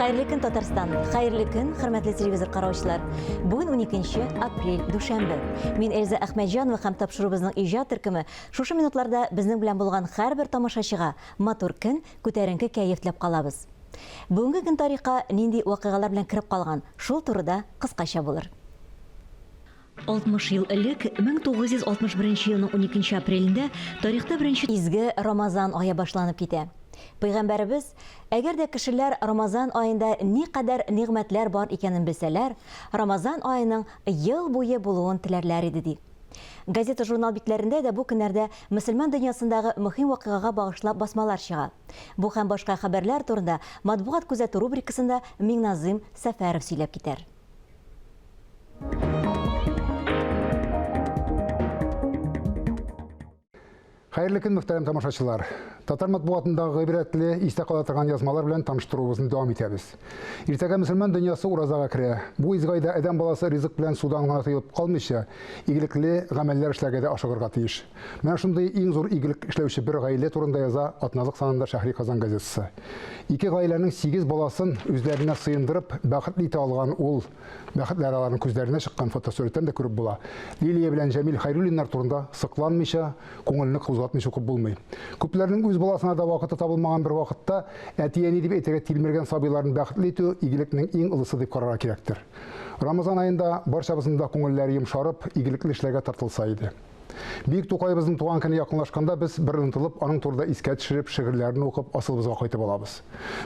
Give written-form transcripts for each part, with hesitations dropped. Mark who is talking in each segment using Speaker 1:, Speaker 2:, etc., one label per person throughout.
Speaker 1: Хәерле көн, Татарстан! Хәерле көн, хөрмәтле телевизор караучылар! Бүген 12 апрель, дүшәмбе. Мин Эльза Әхмәтҗанова һәм тапшыруыбызның иҗат төркеме шушы минутларда безнең белән булган һәрбер тамашачыга матур көн, күтәренке кәеф теләп калабыз. Бүгенге көн тарихка нинди вакыйгалар белән кереп калган, шул турыда кыскача булыр. 60 ел элек, 1961 елның уникенче апрелендә тарихта беренче изге Рамазан ае башланып китә. Пәйгамбәребез, Әгәр дә кешеләр Рамазан аенда никадәр нигъмәтләр бар икәнен белсәләр, Рамазан аеның ел буе булуын теләрләр иде, ди. Газета-журнал битләрендә дә бу көннәрдә мөселман дөньясындагы мөһим вакыйгага багышлап басмалар чыга. Бу һәм башка хәбәрләр турында Матбугат күзәтү рубрикасында Миңназыйм Сәфәров сөйләп китәр.
Speaker 2: Хәерле көн, мөхтәрәм тамашачылар. Татар матбугатындагы гыйбрәтле, истә кала торган язмалар белән таныштыруыбызны дәвам итәбез. Иртәгә мөселман дөньясы уразага керә. Бу изге айда адәм баласы ризык белән судан гына тыелып калмыйча, игелекле гамәлләр эшләргә дә ашыгырга тиеш. Менә шундый иң зур игелек эшләүче бер гаилә турында яза атналык санында Шәһри Казан газетасы. Ике гаиләнең сигез баласын үзләренә сыендырып, бәхетле итә алган ул бәхетләр аларның күзләренә чыккан фотосурәттән дә күреп була. Лилия белән Җәмил Хәйруллиннар турында сокланмыйча, күңелне кузгатмыйча укып булмый. Күпләрнең үз баласына да вакыты табылмаган бер вакытта әти-әни дип әйтергә тилмергән сабыйларын бәхетле итү игелекнең иң олысы дип карарга кирәктер. Рамазан аенда барчабызның да күңелләре йомшарып, игелекле эшләргә тартылса иде. Бөек Тукаебызның туган көне якынлашканда без бер онытылып, аның турында искә төшереп, шигырьләрен укып, асылыбызга кайтып алабыз.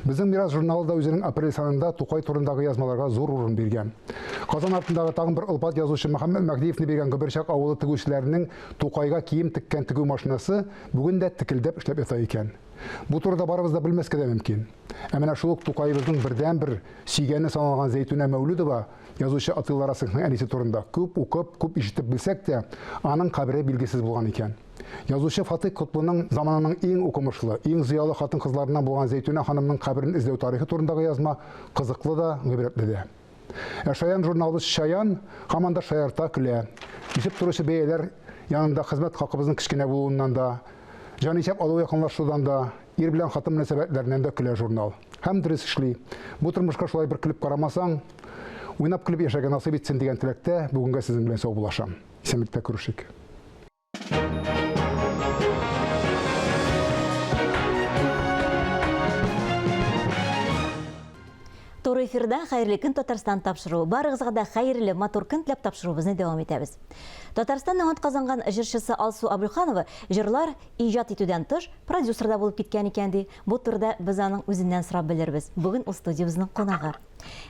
Speaker 2: Безнең Мирас журналы да үзенең апрель санында Тукай турындагы язмаларга зур урын биргән. Казан артындагы тагын бер олпат язучы Мөхәммәт Мәһдиевне биргән Гөберчәк авылы тегүчеләренең Тукайга кием теккән тегү машинасы бүген дә текелдәп эшләп ята икән. Бу турыда барыбыз да белмәскә дә мөмкин. Ә менә шул ук Тукаебызның бердәнбер сөйгәне саналган Зәйтүнә Мәүлүдова, язучы Атилла Расыхның әнисе турында күп укып, күп ишетеп белсәк тә, аның кабере билгесез булган икән. Язучы Фатыйх Котлының заманының иң укымышлы, иң зыялы хатын-кызларыннан булган Зәйтүнә ханымның каберен эзләү тарихы турындагы язма кызыклы да, гыйбрәтле дә. Ә шаян журналыбыз Чаян һаман да шаярта, көлә. Үсеп торучы бәяләр янында хезмәт хакыбызның кечкенә булуыннан да, җанисәп алу якынлашудан да, ир белән хатын мөнәсәбәтләреннән дә көлә журнал. Һәм дөрес эшли. Бу тормышка шулай бер көлеп карамасаң, уйнап көлеп яшәргә насыйп итсен дигән теләктә бүгенгә сезнең белән саубуллашам. Исәнлектә күрешик.
Speaker 1: Туры эфирда Хәерле көн Татарстан тапшыруы. Барыгызга да хәерле, матур көн теләп тапшыруыбызны дәвам итәбез. Татарстанның атказанган җырчысы Алсу Абульханова җырлар иҗат итүдән тыш, продюсер да булып киткән икән ди. Бу турыда без аның үзеннән сорап белербез. Бүген ул студиябезнең кунагы.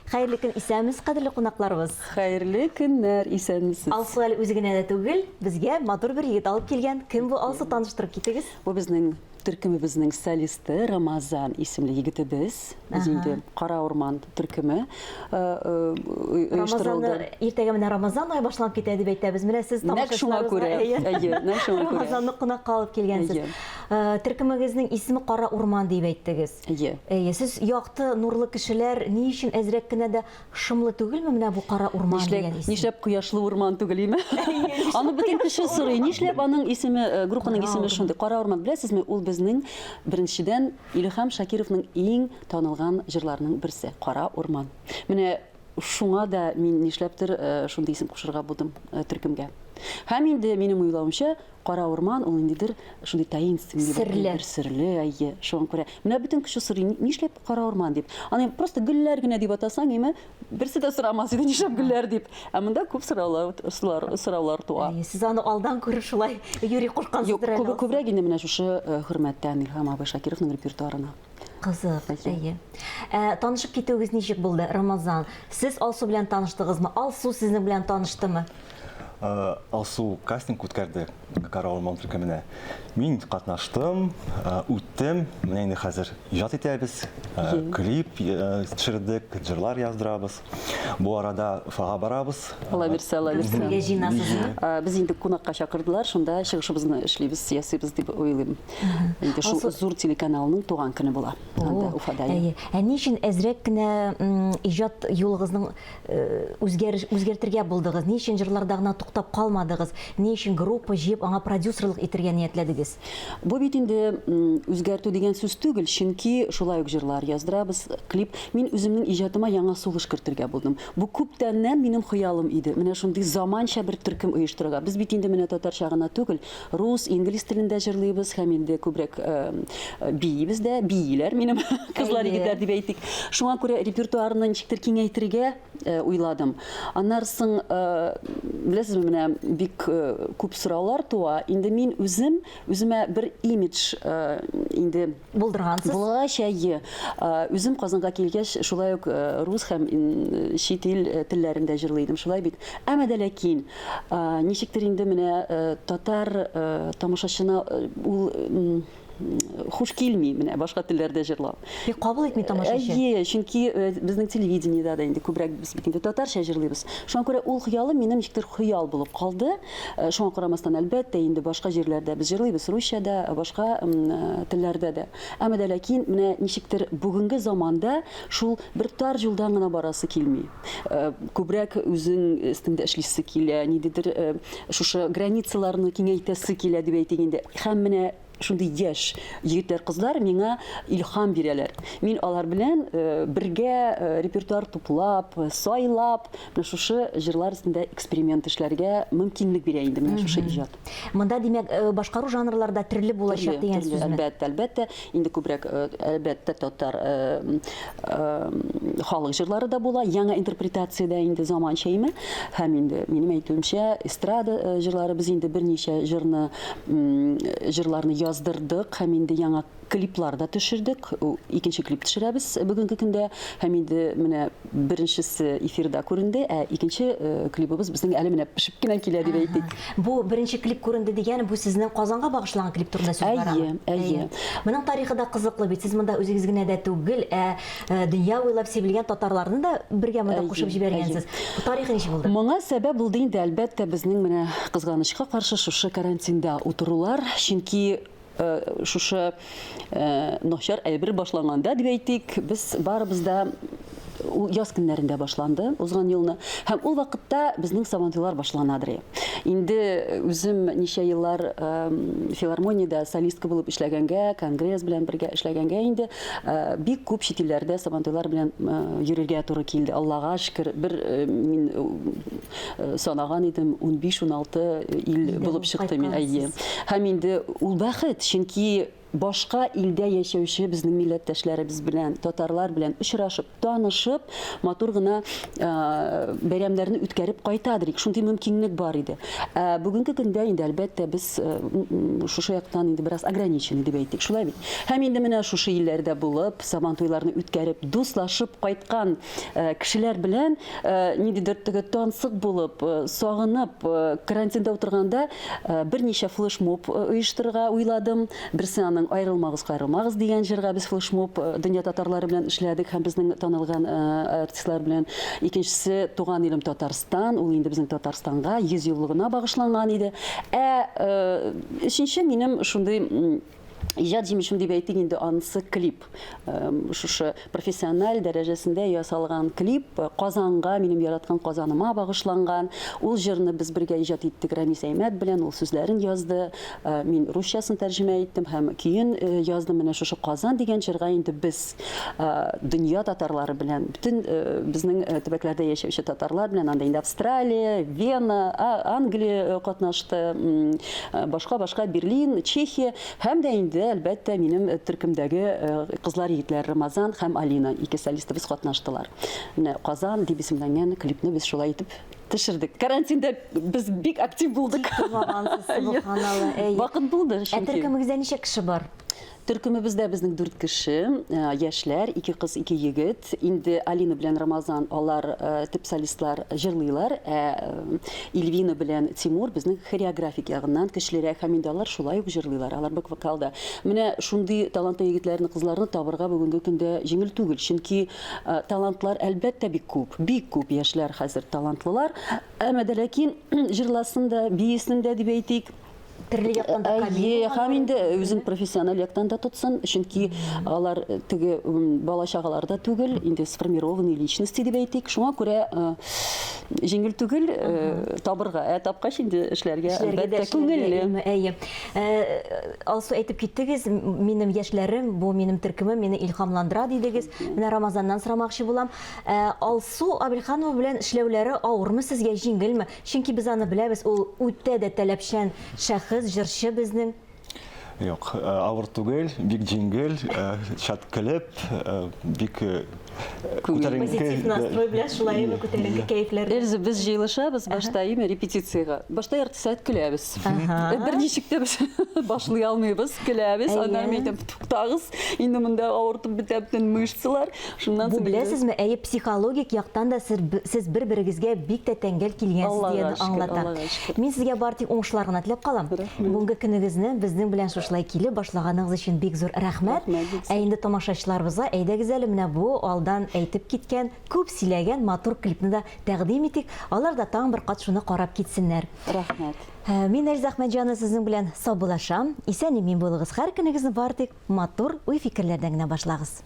Speaker 1: Хәерле көн, исәнмесез, кадерле кунакларыбыз.
Speaker 3: Хәерле көннәр, исәнмесез.
Speaker 1: Алсу әле үзе генә дә түгел, безгә матур бер егет алып килгән. Кем бу Алсу, таныштырып китегез.
Speaker 3: Бу безнең төркемебезнең солисты Рамазан исемле егетебез. Без инде Кара урман төркеме оештырылды.
Speaker 1: Рамазанны иртәгә менә Рамазан ае башланып китә дип әйтәбез. Менә сез
Speaker 3: Нәкъ шуңа күрә. Әйе, нәкъ шуңа
Speaker 1: күрә. Рамазанны кунакка алып килгәнсез. Төркемегезнең исеме Кара урман дип әйттегез.
Speaker 3: Әйе.
Speaker 1: Әйе, сез якты, нурлы кешеләр, ни өчен әзрәк кенә дә шомлы түгелме менә бу кара урман дигән исем?
Speaker 3: Нишләп кояшлы урман түгел, име? Аны бөтен кеше сорый. Нишләп аның исеме, э, группаның исеме шундый? Кара урман. Беләсезме, ул безнең беренчедән Илһам Шакировның иң танылган җырларының берсе, Кара урман. Менә шуңа да мин нишләптер э, шундый исем кушырга булдым э, төркемгә. Һәм инде минем уйлавымча, Кара урман ул ниндидер шундый таинственный бер
Speaker 1: Серле.
Speaker 3: әйбер, серле, әйе. Шуңа күрә менә бөтен кеше сорый, нишләп кара урман дип. Аны просто гөлләр генә дип атасаң, име, берсе дә сорамас иде, нишләп гөлләр дип. Ә монда күп сораулар, сораулар туа.
Speaker 1: Әйе, сез аны алдан күреп шулай юри кушкансыздыр
Speaker 3: әле. Юк, күбрәк инде менә шушы э, хөрмәттән Илһам абый Шакировның репертуарына.
Speaker 1: Кызык, әйе. Ә, танышып китүегез ничек булды, Рамазан? Сез Алсу белән таныштыгызмы? Алсу сезнең белән таныштымы?
Speaker 4: Э, Алсу кастинг үткәрде Кара урман төркеменә. Мин катнаштым, э, үттем. Менә инде хәзер иҗат итәбез, э, клип төшердек, җырлар яздырабыз. Бу арада Уфага барабыз.
Speaker 3: Алла бирсә, Алла бирсә.
Speaker 1: Бергә җыенасызмы?
Speaker 3: Без инде кунакка чакырдылар, шунда чыгышыбызны эшлибез, ясыйбыз дип уйлыйм. Инде шул зур телеканалның туган көне була. Анда Уфада.
Speaker 1: Әйе. Ә ни өчен әзрәк кенә иҗат юлыгызның үзгәреш үзгәртергә булдыгыз? Ни өчен җырларда гына тукталдыгыз? туктап калмадыгыз? Ни өчен группа җыеп, аңа продюсерлык итергә ниятләдегез?
Speaker 3: Бу бит инде үзгәртү дигән сүз түгел, чөнки шулай ук җырлар яздырабыз, клип. Мин үземнең иҗатыма яңа сулыш кертергә булдым. Бу күптәннән минем хыялым иде, менә шундый заманча бер төркем оештырырга. Без бит инде менә татарча гына түгел, рус, инглиз телендә җырлыйбыз һәм инде күбрәк биибез дә, бииләр минем кызлар, егетләр дип әйтик. Шуңа күрә репертуарны ничектер киңәйтергә уйладым. Аннары соң, беләсезме, менә бик күп сораулар туа. Инде мин үзем, үземә бер имидж инде
Speaker 1: булдыргансыз.
Speaker 3: Булгач, әйе. Үзем Казанга килгәч, шулай ук рус һәм чит ил телләрендә җырлый идем, шулай бит. Әмма дә ләкин, ничектер инде менә татар тамашачына ул хуш килми менә башка телләрдә җырлау.
Speaker 1: Бик кабул итми тамашачы.
Speaker 3: Әйе, чөнки безнең телевидениедә дә инде күбрәк без бит инде татарча җырлыйбыз. Шуңа күрә ул хыялым минем ничектер хыял булып калды. Шуңа карамастан, әлбәттә, инде башка җирләрдә без җырлыйбыз, русча да, башка телләрдә дә. Әмма дә ләкин менә ничектер бүгенге заманда шул бер тар юлдан гына барасы килми. Күбрәк үзең өстеңдә эшлисе килә, ниндидер шушы границаларны киңәйтәсе килә дип әйтик инде. Һәм менә шундый яшь егетләр, кызлар миңа илһам бирәләр. Мин алар белән бергә репертуар туплап, сайлап, менә шушы җырлар өстендә эксперимент эшләргә мөмкинлек бирә инде менә шушы иҗат.
Speaker 1: Монда, димәк, башкару жанрлары да төрле булачак дигән сүзме?
Speaker 3: Әлбәттә, әлбәттә. Инде күбрәк, әлбәттә, татар халык җырлары да була, яңа интерпретациядә инде заманча име. Һәм инде минем әйтүемчә, эстрада җырлары без инде берничә җырны җырларны яздырдык һәм инде яңа клиплар да төшердек. Икенче клип төшерәбез бүгенге көндә һәм инде менә беренчесе эфирда күренде, ә икенче клибыбыз безнең әле менә пешеп кенә килә дип әйтик.
Speaker 1: Бу беренче клип күренде дигән, бу сезнең Казанга багышланган клип турында сүз барамы?
Speaker 3: Әйе, әйе.
Speaker 1: Моның тарихы да кызыклы бит. Сез монда үзегез генә дә түгел, ә дөнья буйлап сибелгән татарларны да бергә монда кушып җибәргәнсез. Тарихы ничек булды?
Speaker 3: Моңа сәбәп булды инде, әлбәттә, безнең менә кызганычка каршы шушы карантинда утырулар, чөнки шушы начар әйбер башланганда дип әйтик, без барыбыз да ул яз көннәрендә башланды узган елны. Һәм ул вакытта безнең сабантуйлар башланадыр. Инде үзем ничә еллар филармониядә солистка булып эшләгәнгә, конгресс белән бергә эшләгәнгә инде бик күп чит илләрдә сабантуйлар белән йөрергә туры килде. Аллага шөкер, бер мин санаган идем, 15-16 ил булып чыкты мин, әйе. Һәм инде ул бәхет, чөнки башка илдә яшәүче безнең милләттәшләребез белән, татарлар белән очрашып, танышып, матур гына бәйрәмнәрне үткәреп кайтадыр. Шундый мөмкинлек бар иде. Ә бүгенге көндә инде, әлбәттә, без шушы яктан инде бераз ограничены дип әйтик, шулай бит. Һәм инде менә шушы илләрдә булып, сабантуйларны үткәреп, дуслашып кайткан кешеләр белән ниндидер теге тансык булып, сагынып, карантинда утырганда берничә флешмоб оештырырга уйладым. Берсе аның Аерылмагыз, каерылмагыз дигән җырга без флешмоб дөнья татарлары белән эшләдек һәм безнең танылган артистлар белән. Икенчесе Туган илем Татарстан, ул инде безнең Татарстанга 100 еллыгына багышланган иде. Ә өченче минем шундый иҗат җимешем дип әйтик инде, анысы клип. Шушы профессиональ дәрәҗәсендә ясалган клип Казанга, минем яраткан Казаныма багышланган. Ул җырны без бергә иҗат иттек Рамис Әймәт белән, ул сүзләрен язды. Мин русчасын тәрҗемә иттем һәм көен яздым. Менә шушы Казан дигән җырга инде без дөнья татарлары белән, бөтен безнең төбәкләрдә яшәүче татарлар белән, анда инде Австралия, Вена, Англия катнашты, башка-башка Берлин, Чехия һәм дә инде, әлбәттә, минем төркемдәге кызлар, егетләр Рамазан һәм Алина, ике солистыбыз катнаштылар. Менә Казан дип исемләнгән клипны без шулай итеп төшердек. Карантинда без бик актив булдык.
Speaker 1: Тормагансыз, субханалла. Әйе.
Speaker 3: Вакыт булды
Speaker 1: Ә
Speaker 3: чөнки.
Speaker 1: төркемегездә ничә кеше бар?
Speaker 3: Төркемебездә безнең 4 кеше, яшьләр, 2 кыз, 2 егет. Инде Алина белән Рамазан, алар төп солистлар, җырлыйлар. Ә Ильвина белән Тимур безнең хореографик ягыннан көчлерәк һәм инде алар шулай ук җырлыйлар. Алар бэк вокалда. Менә шундый талантлы егетләрне, кызларны табырга бүгенге көндә җиңел түгел, чөнки талантлар, әлбәттә, бик күп. Бик күп яшьләр хәзер талантлылар. Әмма дә ләкин җырласын да, биесен дә дип әйтик.
Speaker 1: Төрле яктан да камил.
Speaker 3: Әйе, һәм инде үзен профессиональ яктан да тотсын, чөнки алар теге бала-чагалар да түгел, инде сформированные личности дип әйтик. Шуңа күрә җиңел түгел табырга, ә тапкач инде эшләргә, әлбәттә, күңелле.
Speaker 1: Әйе. Алсу, әйтеп киттегез, минем яшьләрем, бу минем төркемем мине илһамландыра дидегез. Менә Рамазаннан сорамакчы булам. Алсу Абелханова белән эшләүләре авырмы сезгә, җиңелме? Чөнки без аны беләбез, ул үтә дә таләпчән шәхес, җырчы безнең.
Speaker 4: Юк, авыр түгел, бик җиңел, шат көлеп, бик күтәренке.
Speaker 1: Позитив настрой белән шулаймы, күтәренке кәефләр.
Speaker 3: Эльза, без җыелышабыз башта, име, репетициягә. Башта ярты сәгать көләбез. Берничек тә без башлый алмыйбыз, көләбез. Аннары мин әйтәм, туктагыз, инде монда авыртып бетә бөтен мышцалар. Шуннан
Speaker 1: Бу
Speaker 3: соң инде
Speaker 1: беләсезме, әйе, психологик яктан да сез бер-берегезгә бик тә тәңгәл килгәнсез
Speaker 3: Аллага
Speaker 1: дигәнне
Speaker 3: шөкер,
Speaker 1: аңлата.
Speaker 3: Аллага шөкер.
Speaker 1: Мин сезгә бары тик уңышлар гына теләп калам.
Speaker 3: Рәхмәт.
Speaker 1: Бүгенге көнегезне безнең белән шушылай килеп башлаганыгыз өчен бик зур рәхмәт.
Speaker 3: Рәхмәт, бик
Speaker 1: Ә инде тамашачыларыбызга әйдәгез әле менә бу алдан әйтеп киткән, күп сөйләгән матур клипны да тәкъдим итик. Алар да тагын бер кат шуны карап китсеннәр.
Speaker 3: Рәхмәт.
Speaker 1: Мин Эльза Әхмәтҗанова сезнең белән саубуллашам. Исән-имин булыгыз. Һәр көнегезне бары тик матур уй-фикерләрдән генә башлагыз.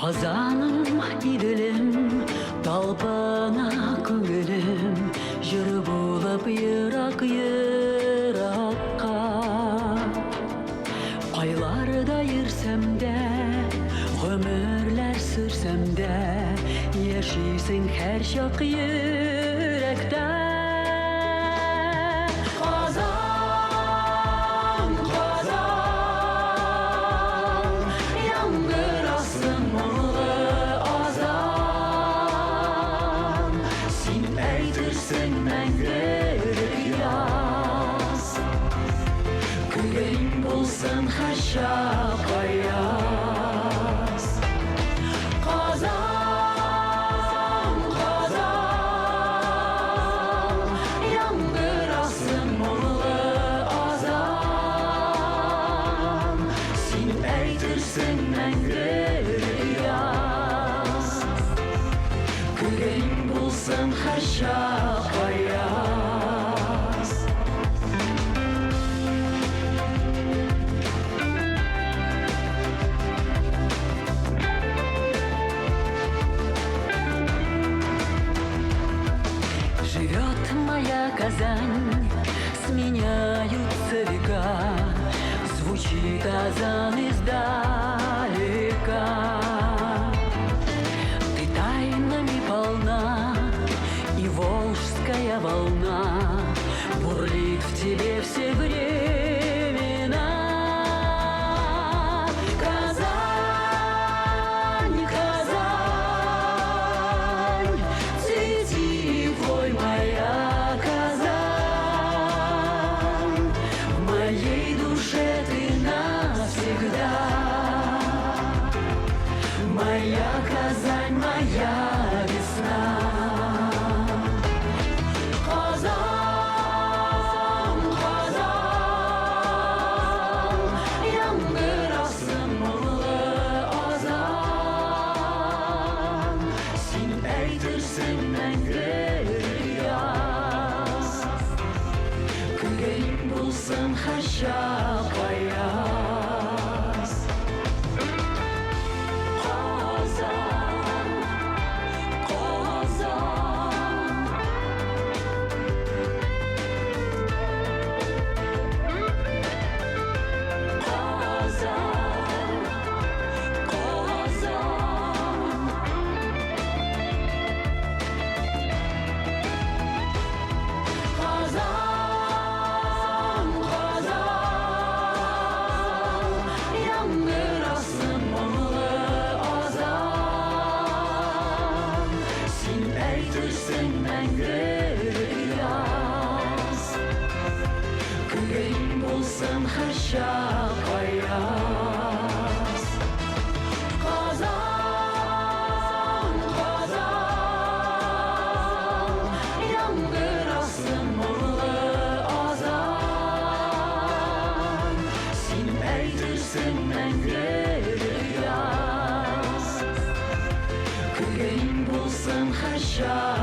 Speaker 3: Казаным, Иделем, талпына күңелем, җыр булып ерак-еракка. Кайларда йөрсәм дә, гомерләр сөрсәм дә, яшисең һәрчак йөрәктә. Казан, Казан, яңгырасын моңлы азан. Син әйтерсең мәңгелек яз. Күңелең булсын һәрчак аяз. Казан, Казан, яңгырасын моңлы азан. Син әйтерсең мәңгелек яз. Күңелең булсын һәрчак аяз. Живет моя Казань, сменяются века, звучит азан издалека. Ты тайнами полна, и волжская волна бурлит в тебе все времена. Казань, Казань, цвети, пой, моя Казань, в моей душе ты навсегда.
Speaker 5: булсын һәрчак аяз. Казан, Казан, яңгырасын моңлы азан. Син әйтерсең мәңгелек яз. Күгең булсын һәрчак.